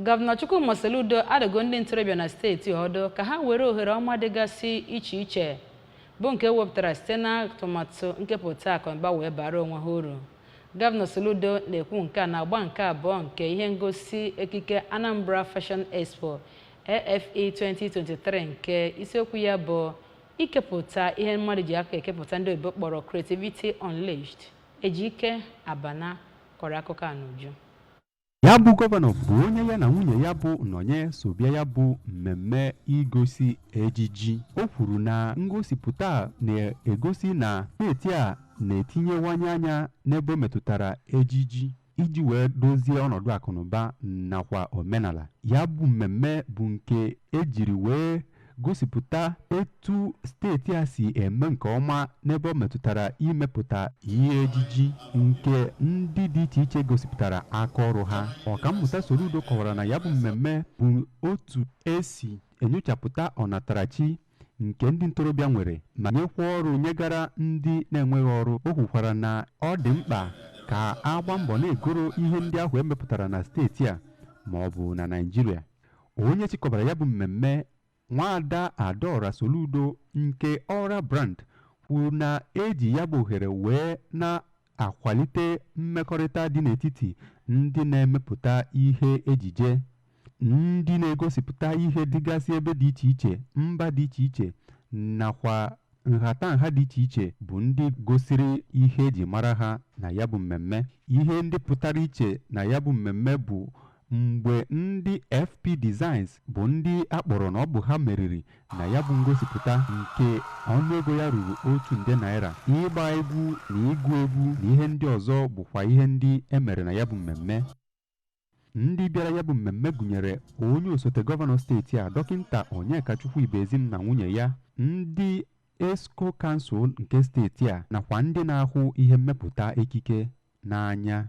Gọvanọ Chukwuma Soludo adụgo ndị ntorobịa na steeti ọdụ ka ha were ohere ọma dịgasị iche iche bụ nke e wepụtara site n'atụmatụ nkepụta akụnụba wee bara onwe ha uru. Gọvanọ Soludo na-ekwu nke a n'agba nke abụọ nke ihe ngosi ekike Anambra Fashion Expo AFE 2023 nke isiokwu ya bụ ikepụta ihe mmadụ ji aka ekepụta ndị oyibo kpọrọ Creativity Unleashed. Ejike Abana kọrọ akụkọ a n'uju. Ya bụ gọvanọ bụ onye ya na nwunye ya bụ Nonye so bịa ya bụ mmemme igosi ejiji. O kwuru na ngosipụta a na-egosi na steeti a na-etinyewanye anya n'ebe o metụtara ejiji iji wee dozie ọnọdụ akụnụba nakwa omenala. Ya bụ mmemme bụ nke ejiri wee gosipụta etu steeti a si eme nke ọma n'ebe ọ metụtara imepụta ihe ejiji nke ndị dị iche iche gosipụtara aka ọrụ ha. Ọkammụta Soludo kọwara na ya bụ mmemme bụ otu esi enyochapụta ọnatarachi nke ndị ntorobịa nwere ma nyekwa ọrụ nyegara ndị na-enweghị ọrụ. O kwukwara na ọ dị mkpa ka a gbaa mbọ na-egoro ihe ndị ahụ emepụtara na steeti a ma ọ bụ na Naịjirịa. Onye chịkọbara ya bụ mmemme, Nwaada Adaora Soludo nke Ora Brand, kwuru na eji ya bụ ohere wee na-akwalite mmekọrịta dị n'etiti ndị na-emepụta ihe ejije, ndị na-egosipụta ihe dịgasị ebe dị iche iche, mba dị iche iche nakwa nhatanha dị iche iche bụ ndị gosiri ihe eji mara ha na ya bụ mmemme. Ihe ndị pụtara iche na ya bụ mmemme bụ mgbe ndị FP Designs bụ ndị akpọrọ na ọ bụ ha meriri na ya bụ ngosipụta nke ọnụego ya ruru ₦1 nde. Ịgba egwu na ịgụ egwu na ihe ndị ọzọ bụkwa ihe ndị e mere na ya bụ mmemme. Ndị bịara ya bụ mmemme gụnyere onye osote gọvanọ steeti a, Dọkịta Onyekachukwu Ibezim na nwunye ya, ndị Exco Council nke steeti a nakwa ndị na-ahụ ihe mmepụta ekike n'anya.